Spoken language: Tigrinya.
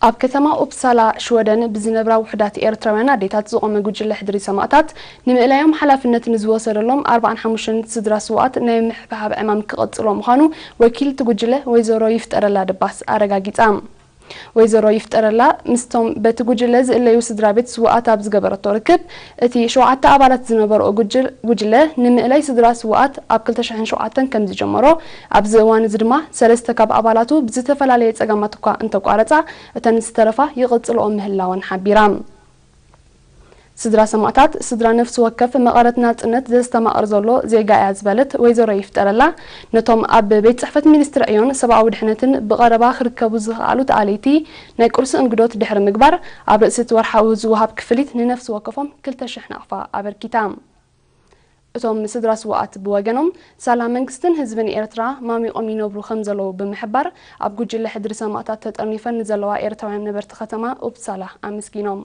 ኣብ ከተማ ኡፕሳላ ሽወደን ብዝነብራ ውሑዳት ኤርትራውያን ኣዴታት ዝቖመ ጉጅለ ሕድሪ ሰማእታት፣ ንምእላዮም ሓላፍነት ንዝወሰደሎም ኣርባዓን ሓሙሽተን ስድራ ስውኣት ናይ ምሕብሓብ ዕማም ክቐጽሎ ምዃኑ ወኪልቲ ጉጅለ ወይዘሮ ይፍጠረላ ደባስ ኣረጋጊጻ። ወይዘሮ ይፍጠረላ ምስቶም በቲ ጉጅለ ዝእለዩ ስድራ ቤት ስውኣት ኣብ ዝገበረቶ ርክብ፣ እቲ ሸውዓተ ኣባላት ዝነበርኦ ጉጅል-፣ ጉጅለ ንምእላይ ስድራ ስውኣት ኣብ ክልተ ሽሕን ሸውዓተን ከም ዝጀመሮ፣ ኣብዚ እዋን እዚ ድማ ሰለስተ ካብ ኣባላቱ ብዝተፈላለየ ጸገማት እኳ እንተቋረጻ፣ እተን ዝተረፋ ይቕጽልኦ ምህላወን ሓቢራ። ስድራ ሰማእታት፣ ስድራ ነፍሲ ወከፍ መቐረት ናጽነት ዘስተማቕር ዘሎ ዜጋ እያ ዝበለት ወይዘሮ ይፍጠረላ፣ ነቶም ኣብ ቤት ጽሕፈት ሚኒስትሪ ዕዮን ሰብኣዊ ድሕነትን ብቐረባ ክርከቡ ዝኸኣሉ ተኣለይቲ ናይ ቁርሲ እንግዶት ድሕሪ ምግባር፣ ኣብ ርእሲ እቲ ወርሓዊ ዝወሃብ ክፍሊት ንነፍሲ ወከፎም ክልተ ሽሕ ናቕፋ ኣበርኪታ። እቶም ስድራ ስውኣት ብወገኖም፣ ሳላ መንግስትን ህዝብን ኤርትራ ማሚቖም ይነብሩ ከም ዘለዉ ብምሕባር፣ ኣብ ጉጅለ ሕድሪ ሰማእታት ተጠርኒፈን ንዘለዋ ኤርትራውያን ነበርቲ ከተማ ኡፕሳላ ኣመስጊኖም።